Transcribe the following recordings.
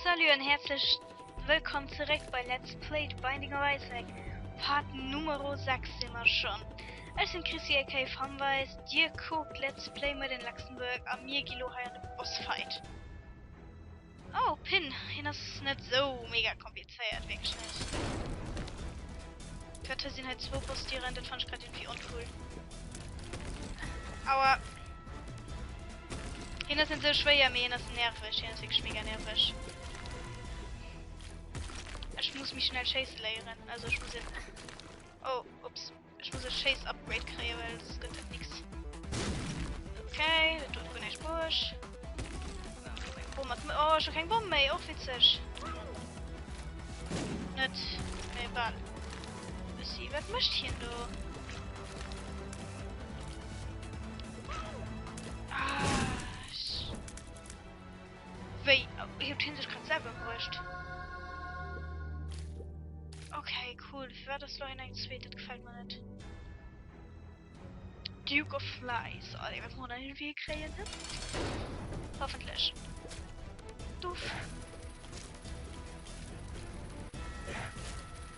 Salut an häerzlech wëllkomm zeréck bei Let's Play The Binding of Isaac, Part Numero 6 si mer schonn. Ech sinn d'Chrissi aka Funwise, dir kuckt Let's Play Made in Luxembourg a mir gi lo hei an de Boss Fight. Oh, Pin, hien ass net sou mega komplizéiert, wierklech net. Grad hei sinn hei zwou Bossdieren, dat fannt ech grad irgendwie oncool. Aua. Hien ass net sou schwéier, mee hien ass nerveg, hien ass wierklech mega nerveg. Ech muss méi schnell schéisse léieren, also ech muss en... Oh, ups. Ech muss e Schéiss-Upgrade kréien, well soss gëtt dat nix. Okay, dat do huet guer näischt bruecht. Bomm hat... Oh, ech hu keng Bomm méi, och witzeg. Net, mee bal. Bëssi, wat mécht hien do? Ah, wéi? Huet hien sech grad selwer ëmbruecht? Okay, cool. Firwat ass lo hei nach eng zweet? Dat gefält mer net. Duke of Flies. Oh, dee wäerte mer och nach iergendwéi kréien, ne? Hoffentlech. Duff.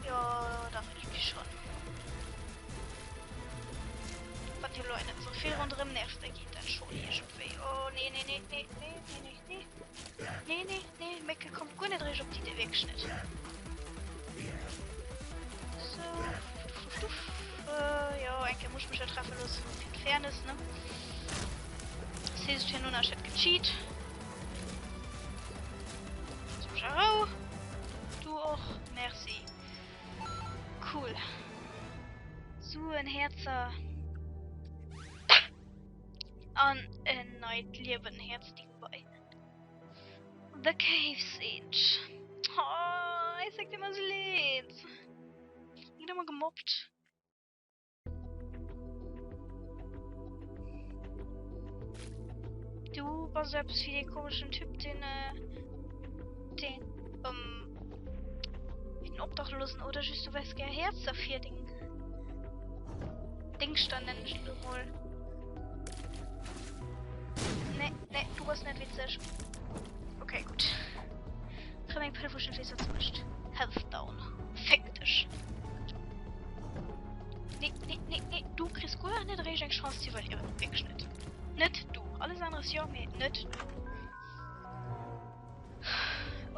Jo, dach, iergendwéi schonn. Wann dir lo net sou vill ronderëm nervt, da geet dat schonn iergendwéi. Oh, nee, nee, nee, nee, nee, nee, nee. Nee, nee, nee, nee, Mécke kommt guer net eréischt op d'Idee, wierklech net. So, duff, duff, duff. Äh, jo, eng Kéier muss ech mech jo treffe loossen, fir d'Fairness, ne? Das heescht herno nach, ech hätt gecheat. Looss mech a Rou. Du och, merci. Cool. Suen, Häerzer. An en neit Liewen, Häerzding bei The Cave Siege. Oh, Isaac, dir mer sou leed. Ginn ëmmer gemobbt. Du bass eppes wéi dee komeschen Typ, deen, äh, deen, ähm, wéi den Obdachlosen oder just du wäers gär Häerzer fir deng Dingschter nennen ech lo mol. Nee, nee, du bass net witzeg. Okay, gutt. Rëm eng Pëll, wou ech net weess, wat se mécht. Health down. Féck dech. Nee, nee, nee, nee, du kriss guer net eréischt eng Chance ze iwwerliewen. Wierklech net. Net du. Alles aneres jo, mee net du.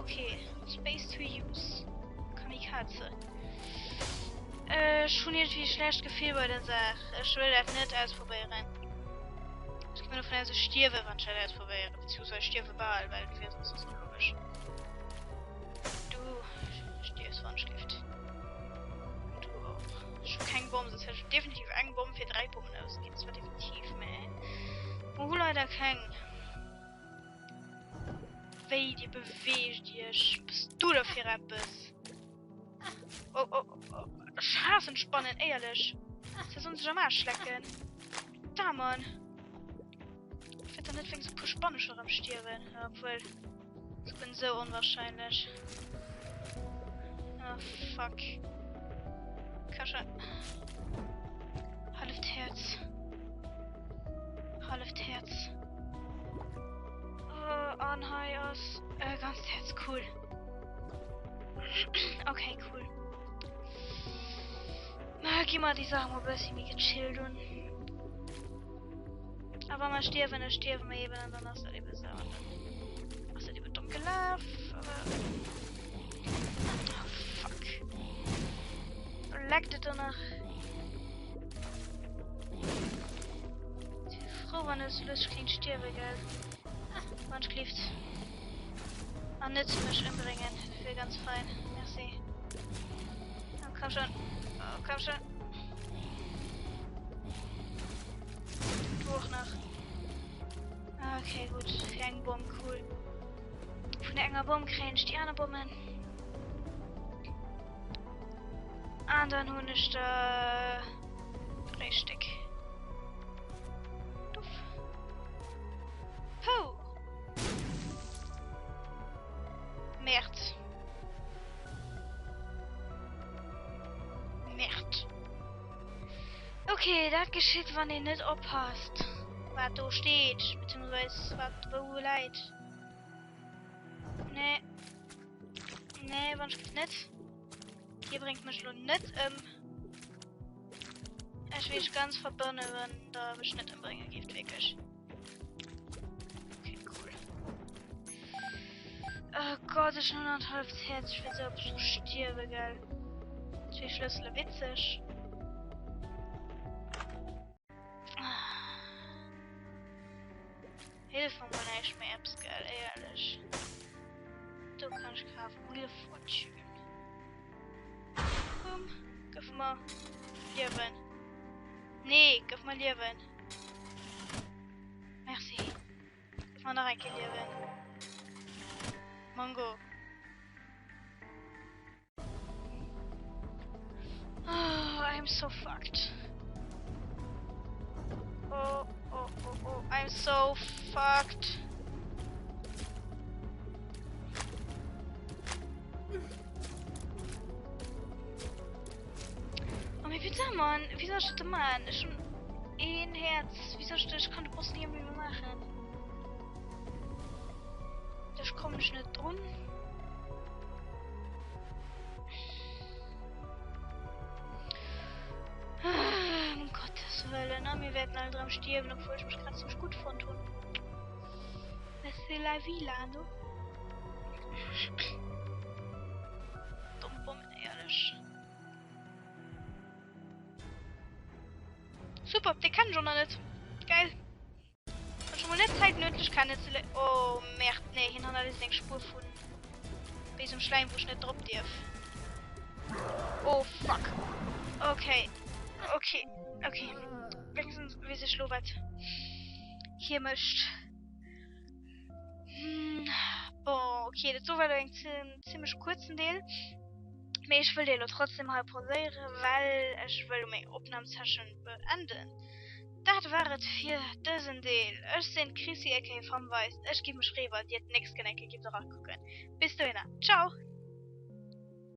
Okay, Space to use. Kamikaze. Ech hunn iergendwéi e schlecht Gefill bei der Saach. Ech wëll dat net ausprobéieren. Ech gi mol dovun aus, ech stierwe wann ech dat ausprobéieren. Beziehungsweise ech stierwe bal, well et wier soss onlogesch. Du stierfs wann ech gift. Du och. Ech hu keng Bomm, soss hätt ech definitiv eng Bomm fir 3 Bommen ausginn. Dat war definitiv, mä mer hu leider keng. Wéi, dir beweegt iech? Bass du da fir eppes? Oh, oh, oh. Ech haassen Spannen, éierlech. Se sollen sech am Aarsch lecken. Da, Mann. Ech wäert da net wéinst e puer Spanne scho rëm stierwen. Obwuel, dat ass esou onwahrscheinlech. Ah, fuck. Komm schon. Halleft Häerz. Halleft Häerz. Oh, an hei ass e ganzt Häerz. Cool. Okay, cool. Na, gi mer déi Saach mol bëssi méi gechillt un. A wa mer stierwen, da stierwe mer eben an dann ass dat eben sou. An dann ass dat eben domm gelaf. Aber... Oh, fuck. Leckt et do nach? Si frou wann ech sou lues kéint stierwe gell. Wann ech gelift. An net mech ëmbréngen, dat wier ganz fein. Merci. Oh, komm schon. Oh, komm schon. Du och nach. Ah, okay, gutt. Fir eng Bomm, cool. Vun der enger Bomm kréien ech déi aner Bommen. An dann hunn ech der 3 Stéck. Duff. Pou! Merd. Merd. Okay, dat geschitt, wann een net oppasst, wat do steet, beziehungsweise wat wou läit. Nee. Nee, wann ech net. Dir bréngt mech elo net ëm. Ech wier iech ganz verbonne, wann der mech net ëmbrénge géift, wierklech. Okay, cool. Oh Gott, ech hunn en halft Häerz. Ech wëll sou op stierwe, gell. Zwee Schlëssele, witzeg. Hilf mer mol näischt méi eppes, gell, éierlech. Do kann ech kafen Wheel of Fortune. Komm, gëff mer Liewen. Nee, gëff mer Liewen. Merci. Gëff mer nach eng Kéier Liewen. Mongo. Oh, I'm so fucked. Oh, oh, oh, oh, I'm so fucked. Oh, mais putain, Mann, wie soll ich das machen? Ich schon ein Herz. Wie soll ich das? Ich kann den Boss nicht mehr machen. Ech kommen ech net drun. Ah, um Gottes Willen, ne? Wir werden alle dran sterben, obwohl ich mich gerade ziemlich gut fand hun. C'est la vie là, ne? Dumm Bommen, ehrlich. Super, den kann ich auch noch nicht. Geil. Schon mol net Zäit nërdlech kennen ze lé Oh Merde, nee, hien hannerléisst eng Spuer vun béisem Schläim, wou ech net drop dierf. Oh fuck. Okay, okay, okay. Wéinstens weess ech lo wat hie mécht. Hm, bon, okay, dat do war lo eng zimmlech kuerzen Deel. Mee ech wëll dee lo trotzdem hei pauséieren, well ech wëll meng Opnam-Session beenden. Dat war et fir dësen Deel. Ech sinn d'Chrissi aka Famweis. Ech giff mech freeë wann dir d'nächst Kéier eng Kéier giff erakucken. Bis dohinner, ciao!